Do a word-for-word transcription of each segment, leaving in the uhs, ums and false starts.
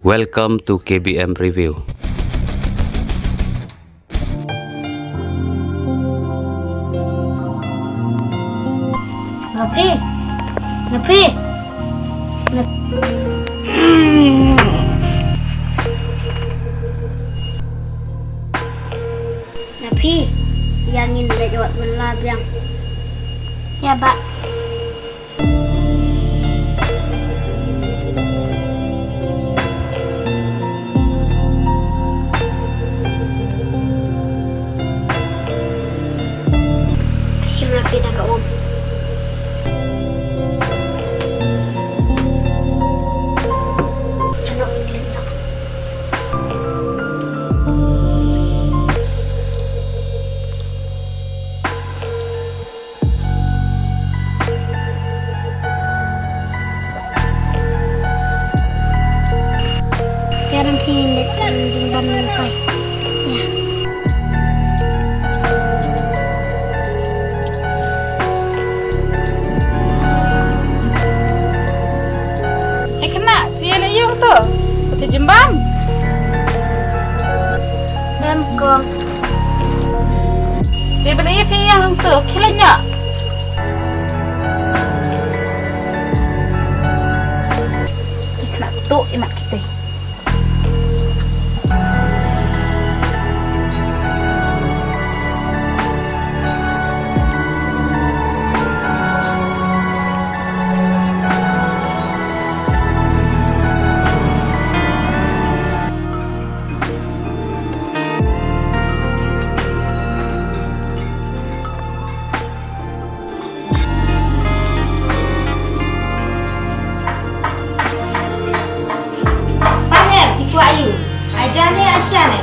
Welcome to K B M Review. Napi, Napi, Nap- Napi, ïa ngin leit wad bylla biang. Ïa bah. Shim Napi da ka um. Ïa, rang ki ngin leit kan jingbam nang kai. Ïa. Hei khynnah, phi ïa leit ïung to? Phi jingbam? Em kong. Te ba lei phi ïa hangto, khie leit noh. Ki khynnah to imat kitei. Paner, phi kwah aiu? Ai ja ne ai sha ne?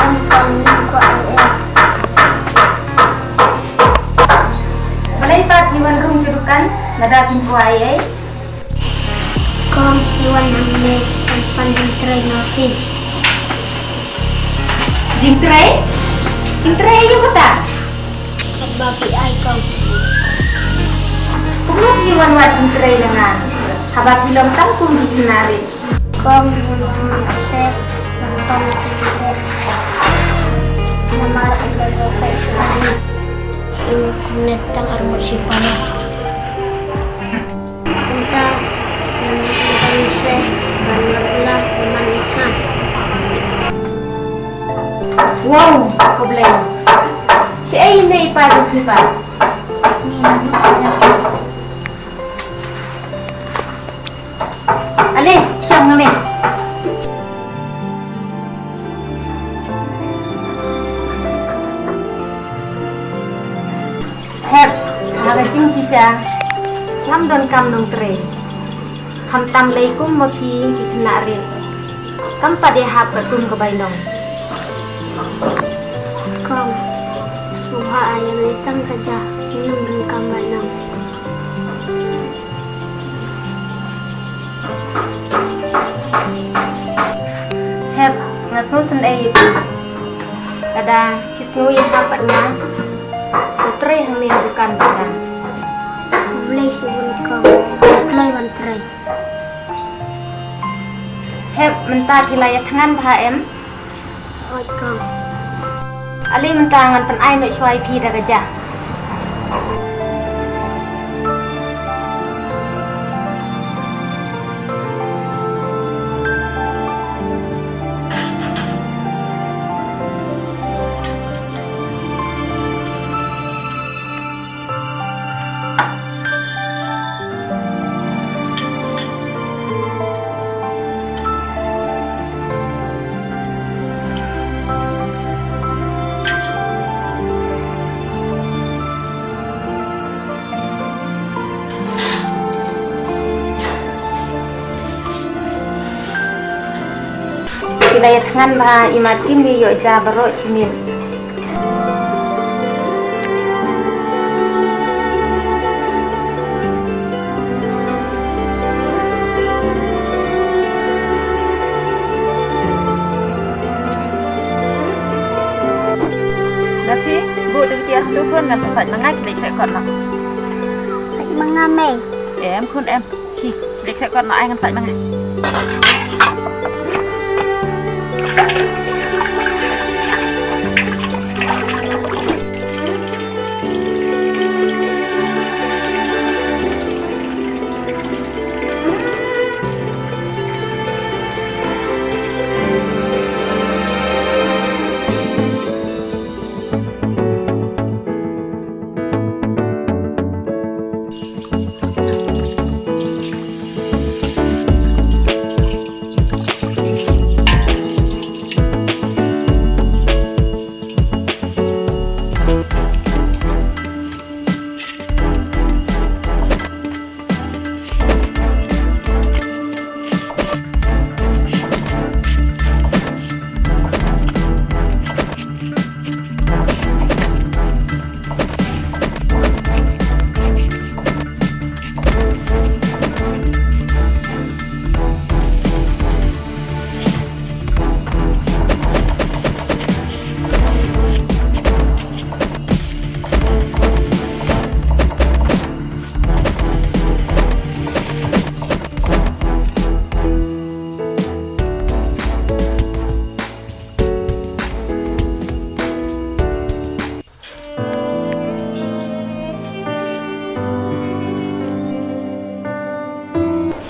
Em kong, ngim kwah ai ei. Balei pat phi wan rung sha dukan lada phim kwah ai ei? Kong, ngi wan hangne ban pan jingtrei na phi. Jingtrei? Jingtrei ïa kata? Katba phi ai kong. Kumno phi wan wad jingtrei na nga haba phi long tang kum ki khynnah rit? Kong, ngi wan se ban pan jingtrei. Namar ynda phi kumne tang arngut shipara. Kumta, ngan wan se ban lap la man i khan. Wow, ko Blei. Shaei ne i pa jong phi pat? Ale, shong nangne. Hep, ha ka jingshisha ngam don kam nongtrei. Khamtam lei kum ma phi ki khynnah rit. Kam pat ïahap bad kum ka bainong. Kong, sngewbha ai ïa ngi tang ka ja, ngim don kam bainong. Hep, nga sngewsynei ïa phi. Lada phi sngew ïahap bad nga, to trei hangne ha dukan bad nga. Khublei shibun kong, nga kloi ban trei. Hep, mynta phi la ïathngan bha em? Hooid kong. Ale mynta ngan pynai noh shuwa ïa phi da ka ja. Phi la ïathngan bha, i Martin i ïoh ja baroh shi miet. Dasi, buh dei ïa hangto khun, ngan sa sait ma nga ki leit sait kot noh. Sait ma nga mei. Em khun em. Dei khreh kot noh, ai ngan sait ma nga.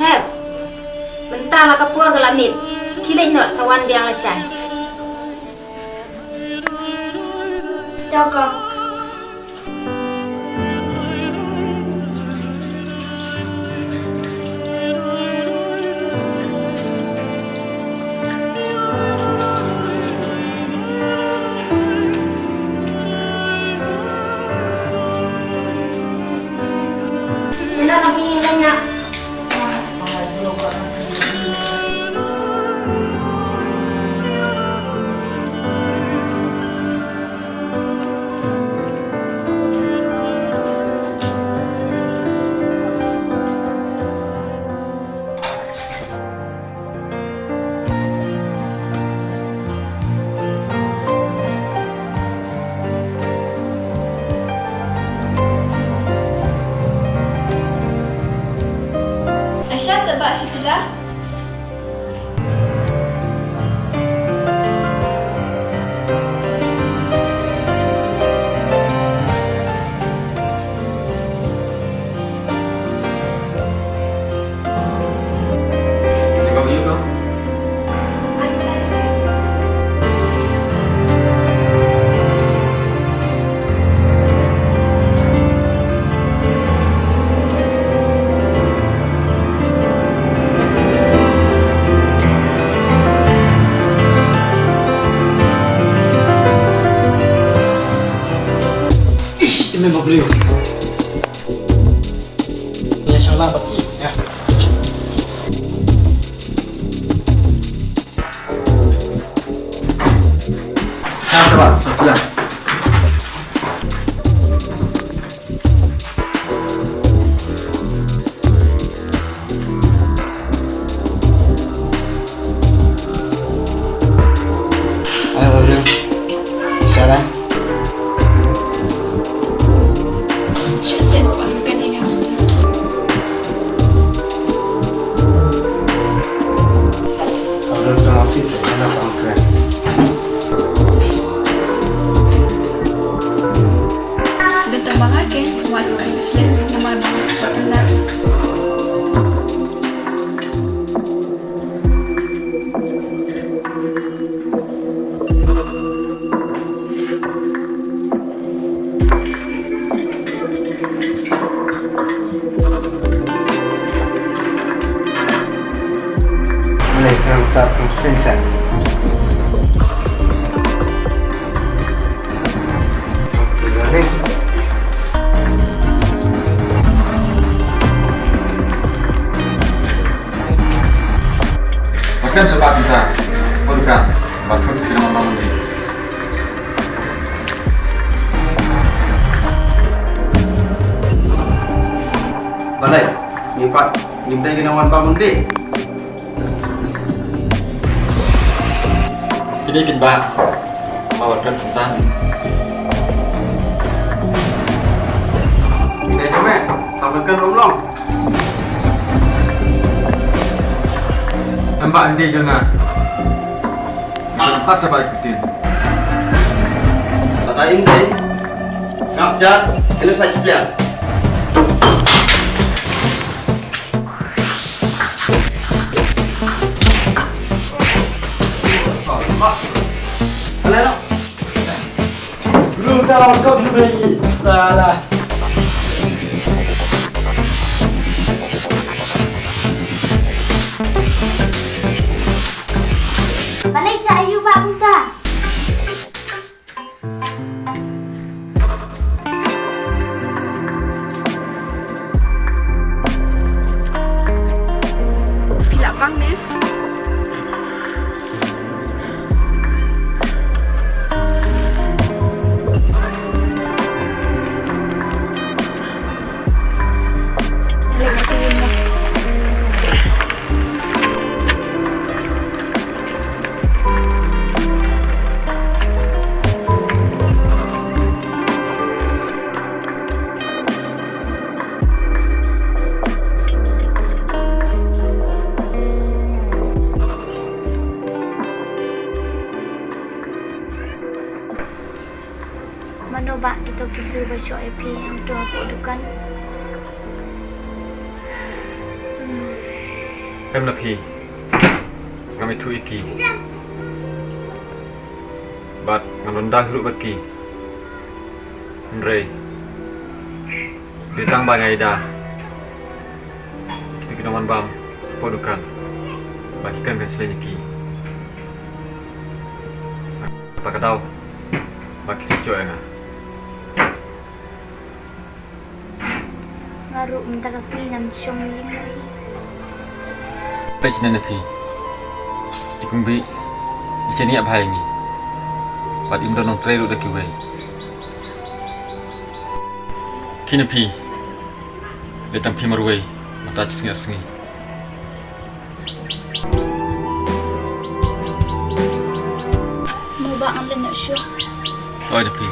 Hep, mynta la ka por ka la miet. Khie leit noh, sa wan biang lashai. Ïa kong. Aisha, sa bah sha phi la. Ish, ine ma briew. Ïa shong lang bad i. Ïa. Ha, sa bah, sa bah. Hello, bro. Salam. Shu sit, I'm getting out. Hello, Tom. Hello, Tom. Betul banget, kan? Buat kayu slip, nomor banget, buat enam. Lei, kram tap, kram sensor. Makan cepat kita. Makan. Makan segera makan. Balei, ngi pat ngim dei ki nongwan bam ym dei? Ki dei kin bam, ma wat kren khamtam. Ngi dei jong me, tang ka kren ym long. Ba ande jong nga. Nga pas ba ikutin. Tata inde. Sngap ja, hello sa pliang. Hello. Lu ta kau sini, salah. Balei ca ayu ba kumta? Phi lah pang ne? Mano ba kito ki briew ba shoh ïa phi hangto hapoh dukan? Em na phi. Ngam ithuh ïa ki. Bad ngam don da ruh bad ki. Hynrei dei tang ba nga ïada kito ki nongwan bam hapoh dukan ba ki kren kren slem ïa ki. Kata ka daw ba ki shisha ïa nga. Nga ruh mynta ka sngi ngan shong ïing. Peit shane na phi. I Kong Bih i shaniah bha ïa ngi. Bad im don nongtrei ruh da kiwei. Ki na phi. Leit tang phi marwei mynta shi sngi ar sngi. Mo ba ngam leh noh shuh. Oi na phi.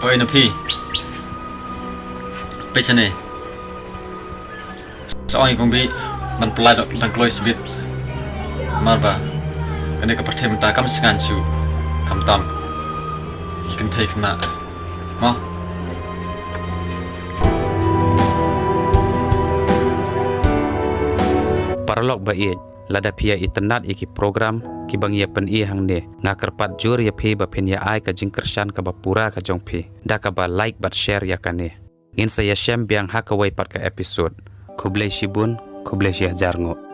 Oi na phi. Peit shane. Sa ong i Kong Bih ban pynlait dang kloi shibit. Namar ba kane ka pyrthei mynta kam sngewsih shuh. Khamtam ki kynthei khynnah. Mo. Paralok ba ïeit, lada phi ïa itynnad ïa ki program kiba ngi ïa pyni hangne, nga kyrpad jur ïa phi ba phin ïa ai ka jingkyrshan kaba pura ka jong phi da kaba like bad share ïa kane. Ngin sa ïashem biang ha kawei pat ka episode. Khublei shibun, khublei shihajar nguh.